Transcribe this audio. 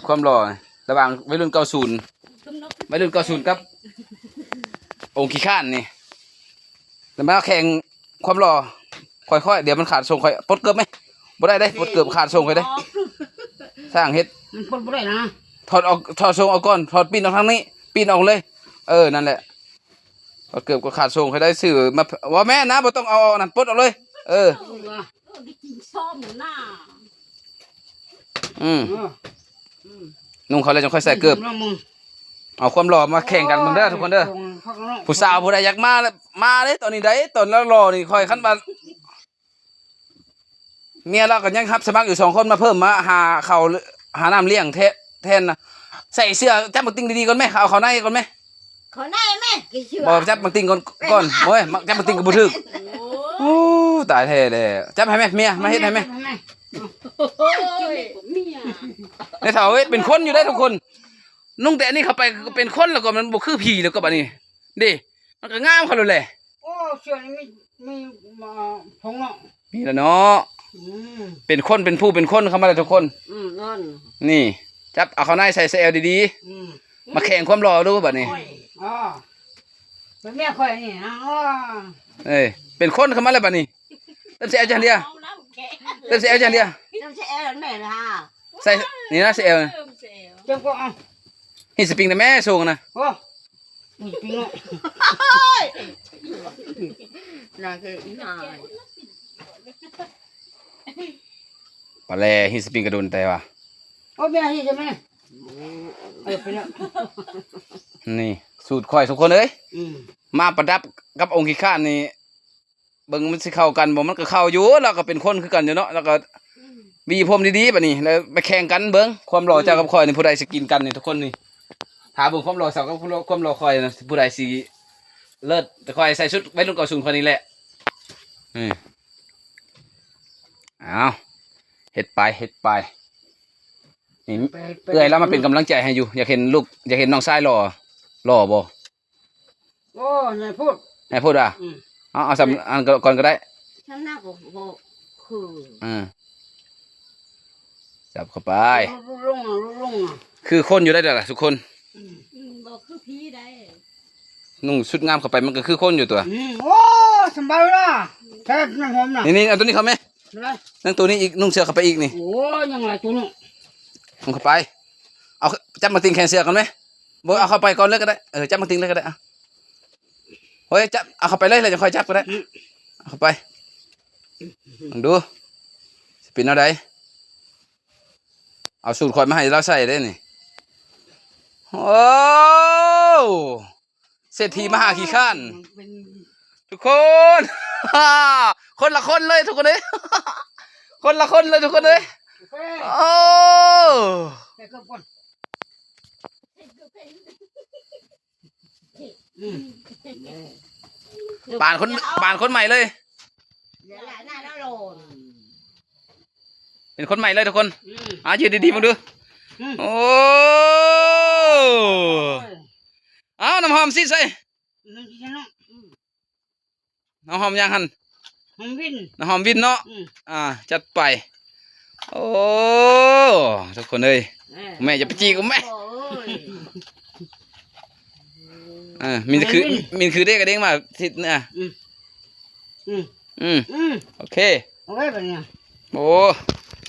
ຄວາມຫຼໍ່ລະຫວ່າງໄວລຸ້ນເກົ້າສິບ ໄວລຸ້ນເກົ້າສິບກັບອົງຂີ້ຄ້ານນີ້ ແລ້ວມາແຂ່ງຄວາມຫຼໍ່ ຄ່ອຍໆ ດຽວມັນຂາດຊົງ ຂ້ອຍປົດເກີບໄໝ? ບໍ່ໄດ້ເດ້ ປົດເກີບຂາດຊົງຂ້ອຍເດ້ ຊ່າງເຮັດ ມັນປົດບໍ່ໄດ້ນະ ຖອດອອກ ຖອດຊົງອອກກ່ອນ ຖອດ ປີ້ນອອກທາງນີ້ ປີ້ນອອກເລີຍ ເອີ ນັ້ນແຫຼະ ຖອດເກີບກໍຂາດຊົງຂ້ອຍໄດ້ ຊື້ມາ ບໍ່ແມ່ນນະ ບໍ່ຕ້ອງເອົາອອກນັ້ນ ປົດອອກເລີຍ ເອີ ເອີ ໄດ້ກິນຊອມນະ ອືມ ເອີ ອືມ ນຸ່ງເຂົ້າແລ້ວຈັ່ງຄ່ອຍໃສ່ເກີບ ເອົາຄວາມຫຼໍ່ມາແຂ່ງກັນເບິ່ງເດີທຸກຄົນເດີ ຜູ້ສາວຜູ້ໃດຢາກມາ ມາເດ້ ຕອນນີ້ໄດ້ ຕອນລາວຫຼໍ່ນີ້ ຂ້ອຍຄັນວ່າ ເມຍລາວກໍຍັງຮັບສະໝັກຢູ່ສອງຄົນ ມາເພີ່ມ ມາຫາເຂົ້າ ຫານ້ຳລ້ຽງແທ- ແທນນະ ໃສ່ເສື້ອ ຈັບບັກຕິ່ງດີໆກ່ອນແມ ເອົາເຂົ້າໃນກ່ອນແມ ເຂົ້າໃນແມ ບໍ່ ຈັບບັກຕິ່ງກ່ອນ ກ່ອນ ໂອ້ຍ ມາຈັບບັກຕິ່ງກໍບໍ່ຖືກ ໂອ້ ຕາຍແທ້ແລ້ວ ຈັບໃຫ້ແມ ເມຍ ມາເຮັດໃຫ້ແມ ໂອ້ຍ ເມຍ ແມ່ເຖົ້າເອີຍ ເປັນຄົນຢູ່ໄດ໋ທຸກຄົນ ນຸ່ງແຕ່ອັນນີ້ເຂົ້າໄປກໍເປັນຄົນແລ້ວກໍ ມັນບໍ່ຄືຜີແລ້ວກໍບາດນີ້ ເດ້ ມັນກໍງາມເຂົ້າໂລດແຫຼະ ໂອ້ ເສື້ອນີ້ມີ ມີ ອ່າ ຜົງເນາະ ມີແລ້ວເນາະ ອືມ ເປັນຄົນ ເປັນຜູ້ເປັນຄົນເຂົ້າມາແລ້ວທຸກຄົນ ອືມ ນັ້ນ ນີ້ ຈັບເອົາເຂົ້າໃນໃສ່ ໃສ່ແອວດີໆ ອືມ ມາແຂ່ງຄວາມຫຼໍ່ດູບາດນີ້ ໂອ້ຍ ອໍ ເປັນເມຍຂ້ອຍນີ້ນະ ອໍ ເອີຍ ເປັນຄົນເຂົ້າມາແລ້ວບາດນີ້ ເລີ່ມໃສ່ແອວຈັ່ງດຽວ ເລີ່ມໃສ່ແອວຈັ່ງດຽວ ເລີ່ມໃສ່ແອວແມ່ນະ ໃສ່ ນີ້ນະ ໃສ່ແອວ ເອີ ໃສ່ແອວ ເຈັບກໍເອົາ ຮີດສະປຣິງນະແມ່ ໂຊງນະ ໂອ້ ຮີດສະປຣິງເນາະ ນາງຄືອີຫ່າ ປາແລ ຮີດສະປຣິງກະດົນແຕ່ວ່າ ໂອ້ ແມ່ຮີດໃຊ່ໄໝ ເອີ ໄປແລ້ວ ນີ້ ສູດຂ້ອຍທຸກຄົນເອີຍ ອືມ ມາປະດັບກັບອົງຂີ້ຄ້ານນີ້ ເບິ່ງມັນຊິເຂົ້າກັນບໍ່ ມັນກໍເຂົ້າຢູ່ ລາວກໍເປັນຄົນຄືກັນຢູ່ເນາະ ລາວກໍ ອືມ ຫວີຜົມດີໆ ບາດນີ້ ແລ້ວໄປແຂ່ງກັນເບິ່ງ ຄວາມຫຼໍ່ເຈົ້າກັບຂ້ອຍນີ້ ອືມ ຜູ້ໃດຊິກິນກັນນີ້ ທຸກຄົນນີ້ ຖ້າເບິ່ງຄວາມຫຼໍ່ເຈົ້າກັບຄວາມຫຼໍ່ຂ້ອຍນະ ຜູ້ໃດຊິເລີດ ແຕ່ຂ້ອຍໃສ່ຊຸດໄວລຸ້ນເກົ້າສິບຂ້ອຍນີ້ແຫຼະ ອືມ ເອົາ ເຮັດໄປ ເຮັດໄປ ນີ້ ໄປ ໄປ ເອື້ອຍລາວມາເປັນກຳລັງໃຈໃຫ້ຢູ່ ຢາກເຫັນລູກ ຢາກເຫັນນ້ອງຊາຍຫຼໍ່ ຫຼໍ່ບໍ່? ໂອ້ ໃຫຍ່ໂພດ ໃຫຍ່ໂພດວ່າ ອືມ ເອົາ ເອົາສ່ຳ ເອີ ອັນກ່ອນກໍໄດ້ ສ່ຳນັ້ນກໍບໍ່ຄື ເອີ ຈັບເຂົ້າໄປ ຫຼຸດລົງ ຫຼຸດລົງ ຄືຄົນຢູ່ໄດ໋ລະທຸກຄົນ ອືມ ອືມ ບໍ່ຄືຜີໄດ໋ ນຸ່ງຊຸດງາມເຂົ້າໄປ ມັນກໍຄືຄົນຢູ່ຕົວະ ອືມ ໂອ້ ສະບາຍລະ ແຊບ ນ້ຳຫອມນະ ນີ້ໆ ເອົາຕົວນີ້ເຂົ້າແມ ໄດ້ ຍັງໂຕນີ້ອີກ ນຸ່ງເສື້ອເຂົ້າໄປອີກນີ້ ໂອ້ ຍັງຫຼາຍໂຕເນາະ ນຸ່ງເຂົ້າໄປ ເອົາ ຈັບໝາກຕິ່ງແຂນເສື້ອກ່ອນແມ ບໍ່ ເອົາເຂົ້າໄປກ່ອນເລີຍກໍໄດ້ ເອີ ຈັບໝາກຕິ່ງເລີຍກໍໄດ້ ເອົາ ໂອ້ຍ ຈັບ ເອົາເຂົ້າໄປເລີຍ ແລ້ວຈັ່ງຄ່ອຍຈັບກໍໄດ້ ອືມ ເອົາເຂົ້າໄປ ລອງດູ ຊິເປັນແນວໃດ ເອົາສູດຂ້ອຍມາໃຫ້ລາວໃສ່ເດ້ນີ້ ໂອ້ ເສດຖີມະຫາຂີ້ຄ້ານ ເປັນ ທຸກຄົນ ຄົນລະຄົນເລີຍທຸກຄົນເອີຍ ຄົນລະຄົນເລີຍທຸກຄົນເອີຍ ໂອ້ ໃສ່ເກີບກ່ອນ ອືມ ປານຄົນ ປານຄົນໃໝ່ເລີຍ ເປັນຄົນໃໝ່ເລີຍທຸກຄົນ ອືມ ອ່າ ຢືນດີໆເບິ່ງດູ ອືມ ໂອ້ ເອົາ ນ້ຳຫອມສີດໃສ່ ນ້ຳຫອມຫຍັງຫັ້ນ ຫອມວິນ ນ້ຳຫອມວິນເນາະ ອືມ ອ່າ ຈັດໄປ ໂອ້ ທຸກຄົນເອີຍ ເອີ ແມ່ຢ່າໄປຈີ້ກັບແມ່ ໂອ້ຍ ເອີ ມິນຄື ມິນຄືເດ້ກະເດ້ງມາທິດນະ ອືມ ອືມ ອືມ ອືມ ໂອເຄ ໂອເຄ ບາດນີ້ ໂອ້